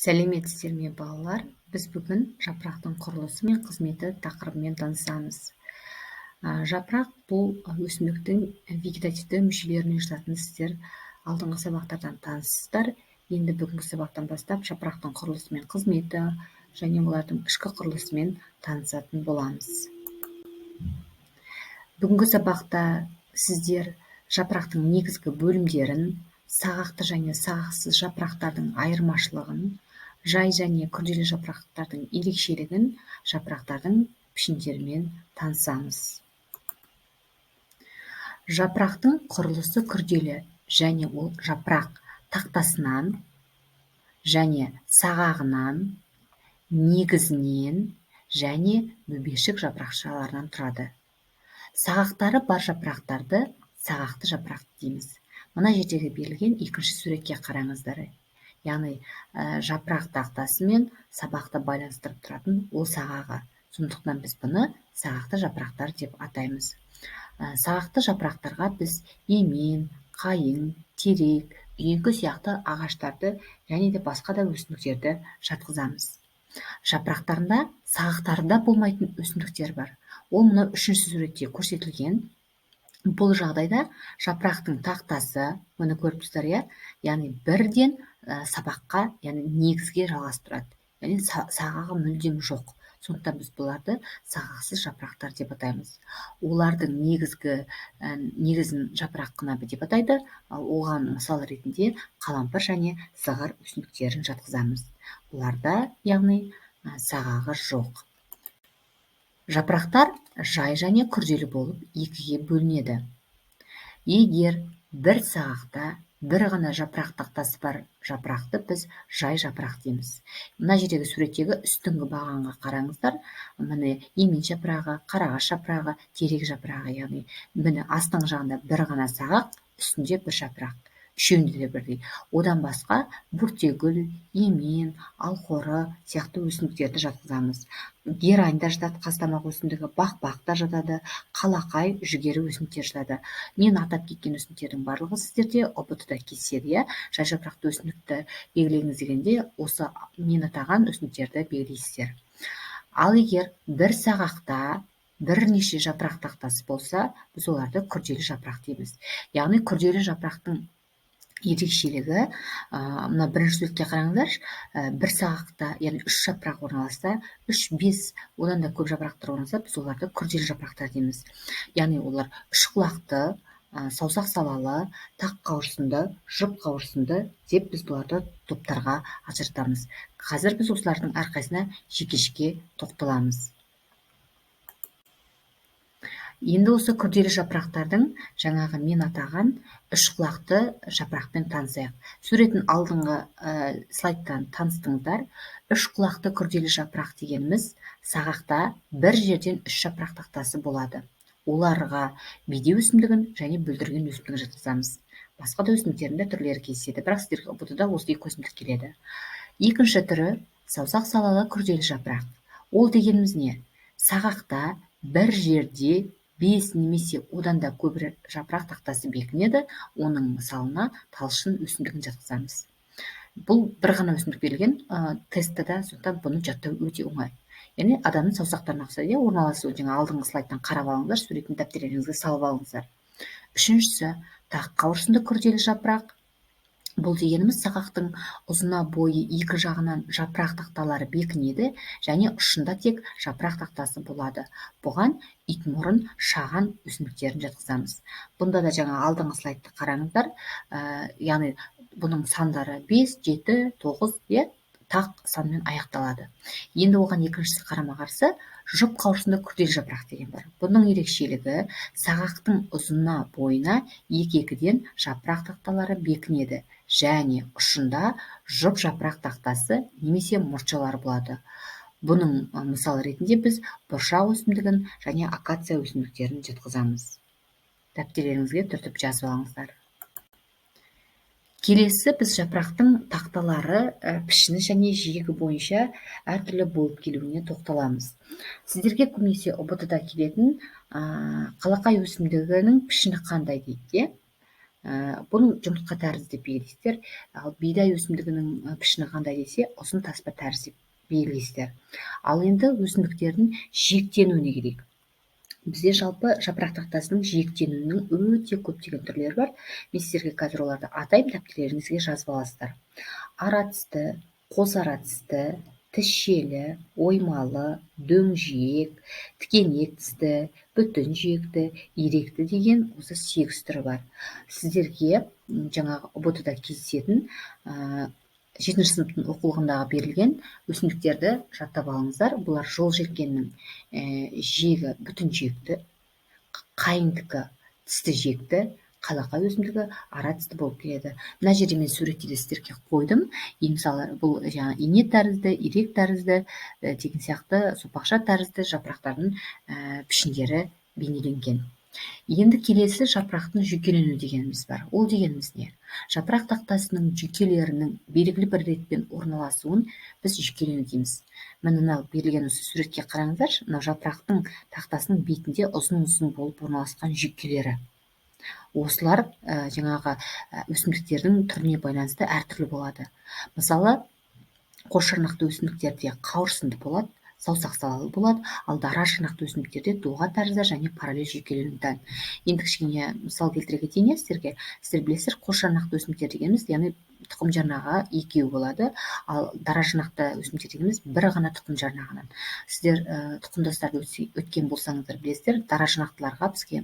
Сәлеметсіздер ме, балалар? Біз бүгін жапырақтың құрылысы мен қызметі тақырыбымен танысамыз. Жапырақ бұл өсімдіктің вегетативті мүшелеріне жататын, сіздер алдыңғы сабақтардан таныссыздар. Енді бүгінгі сабақтан бастап жапырақтың құрылысы мен қызметі және олардың ішкі құрылысымен танысатын боламыз. Бүгінгі сабақта сіздер жапырақтың негізгі бөлімдерін, сағақты және сағақсыз жапырақтардың айырмашылығын, жай және күрделі жапырақтардың ерекшелігін, жапырақтардың пішіндерімен танысамыз. Жапырақтың құрылысы күрделі және ол жапырақ тақтасынан және сағағынан, негізінен және бөбекшік жапырақшаларынан тұрады. Сағақтары бар жапырақтарды сағақты жапырақ дейміз. Мына жердегі берілген екінші суретке қараңыздар. Яғни жапырақ тақтасы мен сабақты байланыстырып тұратын ол сағағы. Сондықтан біз бұны сағақты жапырақтар деп атаймыз. Сағақты жапырақтарға біз емен, қайың, терек, үйеңкі сияқты ағаштарды және де басқа да өсімдіктерді жатқызамыз. Жапырақтарында сағақтары да болмайтын өсімдіктер бар. Ол мынау үшінші суретте көрсетілген. Бұл жағдайда жапырақтың тақтасы, мұны көріп тұрсыздар, иә, яғни бірден сабаққа, яғни негізге жалғасып тұрады, яғни сағағы мүлдем жоқ. Сондықтан біз бұларды сағақсыз жапырақтар деп атаймыз. Олардың негізгі негізін жапырақ қынабы деп атайды. Ал оған мысал ретінде қалампыр және зығыр өсімдіктерін жатқызамыз. Оларда, яғни, сағағы жоқ. Жапырақтар жай және күрделі болып екіге бөлінеді. Егер бір сағақта бір ғана жапырақ тақтасы бар жапырақты біз жай жапырақ дейміз. Мына жердегі суреттегі үстіңгі бағанға қараңыздар. Міне, емен жапырағы, қарағаш жапырағы, терек жапырағы, яғни міне, астыңғы жағында бір ғана сағақ, үстінде бір жапырақ. Үшеуінде де бірдей. Одан басқа бөртегүл, емен, алқоры сияқты өсімдіктерді жатқызамыз. Герань да жатады, қазтамақ өсімдігі, бақбақ та жатады, қалақай, жүгері өсімдіктері жатады. Мен атап кеткен өсімдіктердің барлығы сіздерде ҰБТ-да кездеседі, иә. Жай жапырақты өсімдікті белгілеңіз дегенде, осы мен атаған өсімдіктерді белгілейсіздер. Ал егер бір сағақта бірнеше жапырақ тақтасы болса, біз оларды күрделі жапырақ дейміз. Яғни күрделі жапырақтың ерекшелігі, мына бірінші суретке қараңыздаршы, бір сағақта, яғни үш жапырақ орналасса, үш, бес, одан да көп жапырақтар орналасса, біз оларды күрделі жапырақтар дейміз. Яғни олар үш құлақты, саусақ салалы, тақ қауырсынды, жұп қауырсынды деп біз бұларды топтарға ажыратамыз. Қазір біз осылардың әрқайсысына жеке-жеке тоқталамыз. Енді осы күрделі жапырақтардың жаңағы мен атаған үш құлақты жапырақпен танысайық. Суретін алдыңғы слайдтан таныстыңыздар. Үш құлақты күрделі жапырақ дегеніміз сағақта бір жерден үш жапырақ тақтасы болады. Оларға бедеу өсімдігін және бүлдірген өсімдігін жатқызамыз. Басқа да өсімдіктердің де түрлері кездеседі, бірақ сіздерге ҰБТ-да осы екі өсімдік келеді. Екінші түрі саусақ салалы күрделі жапырақ. Ол дегеніміз не? Сағақта бір жерде 5 немесе одан да көп жапырақ тақтасы бекінеді. Оның мысалына талшын өсімдігін жатқызамыз. Бұл бір ғана өсімдік берілген тестте да, сондықтан бұны жаттау өте оңай. Яғни адамның саусақтарына ұқсайды, иә, орналасуы. Жаңа алдыңғы слайдтан қарап алыңыздар, суретін дәптерлеріңізге салып алыңыздар. Үшіншісі тақ қауырсынды күрделі жапырақ. Бұл дегеніміз сағақтың ұзына бойы екі жағынан жапырақ тақталары бекінеді және ұшында тек жапырақ тақтасы болады. Бұған итмұрын, шаған өсімдіктерін жатқызамыз. Бұнда да жаңа алдыңғы слайдты қараңыздар, яғни бұның сандары 5, 7, 9, иә, тақ санмен аяқталады. Енді оған екіншісі қарама-қарсы жұп қауырсынды күрделі жапырақ деген бар. Бұның ерекшелігі сағақтың ұзына бойына екі-екіден жапырақ тақталары бекінеді және ұшында жұп жапырақ тақтасы немесе мұртшалар болады. Бұның мысал ретінде біз бұршақ өсімдігін және акация өсімдіктерін жатқызамыз. Дәптерлеріңізге түртіп жазып алыңыздар. Келесі біз жапырақтың тақталары пішіні және жиегі бойынша әртүрлі болып келуіне тоқталамыз. Сіздерге көбінесе ҰБТ-да келетін қалақай өсімдігінің пішіні қандай дейді, иә? Бұны жұмыртқа тәрізді деп белгілейсіздер. Ал бидай өсімдігінің пішіні қандай десе, ұзын таспа тәрізді деп белгілейсіздер. Ал енді өсімдіктердің жиектенуіне келейік. Бізде жалпы жапырақ тақтасының жиектенуінің өте көптеген түрлері бар. Мен сіздерге қазір оларды атаймын, дәптерлеріңізге жазып аласыздар. Ара тісті, қос ара тісті, тісшелі, оймалы, дөңжиек, тікенек тісті, бүтін жиекті, иректі деген осы 8 түрі бар. Сіздерге жаңағы ҰБТ-да кездесетін 7 сыныптың оқулығындағы берілген өсімдіктерді жаттап алыңыздар. Бұлар жол желкеннің жиегі бүтін жиекті, қайыңдікі тісті жиекті, қалақай өсімдігі ара тісті болып келеді. Мына жерде мен суретті де сіздерге қойдым. Мысалы, бұл жаңа ине тәрізді, ирек тәрізді деген сияқты сопақша тәрізді жапырақтардың пішіндері бейнеленген. Енді келесі жапырақтың жүйкеленуі дегеніміз бар. Ол дегеніміз не? Жапырақ тақтасының жүйкелерінің белгілі бір ретпен орналасуын біз жүйкелену дейміз. Міне, мынау берілген осы суретке қараңыздаршы, мынау жапырақтың тақтасының бетінде ұзын-ұзын болып орналасқан жүйкелері. Осылар жаңағы өсімдіктердің түріне байланысты әртүрлі болады. Мысалы, қосжарнақты өсімдіктерде қауырсынды болады, саусақ салалы болады, ал дара жырнақты өсімдіктерде доға тәрізді және параллель жүйкелену тән. Енді кішкене мысал келтіре кетейін, иә, сіздерге. Сіздер білесіздер, қос жарнақты өсімдіктер дегеніміз, яғни тұқым жарнағы екеу болады, ал дара жырнақты өсімдіктер дегеніміз бір ғана тұқым жарнағынан. Сіздер тұқымдастарды өткен болсаңыздар, білесіздер, дара жырнақтыларға бізге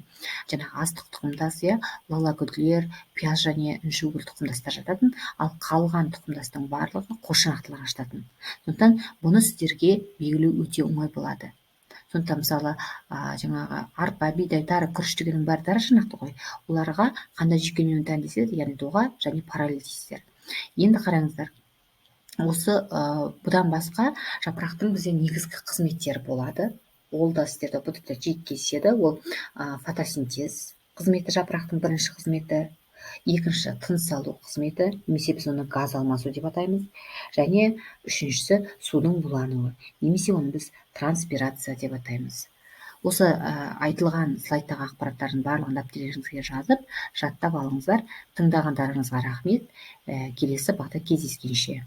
жаңағы астық тұқымдас, иә, лалагүлділер, пияз және інжугүл тұқымдастар жататын, ал қалған тұқымдастың барлығы қос жарнақтыларға жататын. Сондықтан бұны сіздерге белгілеу өте оңай болады. Сондықтан, мысалы, жаңағы арпа, бидай, тары, күріш дегеннің бәрі дара жырнақты ғой. Оларға қандай жүйкелену тән десе, яғни доға және параллель дейсіздер. Енді қараңыздар, осы бұдан басқа жапырақтың бізде негізгі қызметтері болады. Ол да сіздерде ҰБТ-да жиі кездеседі. Ол фотосинтез қызметі, жапырақтың бірінші қызметі, екінші тыныс алу қызметі, немесе біз оны газ алмасу деп атаймыз, және үшіншісі судың булануы, немесе оны біз транспирация деп атаймыз. Осы айтылған слайдтағы ақпараттардың барлығын дәптерлеріңізге жазып, жаттап алыңыздар. Тыңдағандарыңызға рахмет. Келесі бағда кездескенше.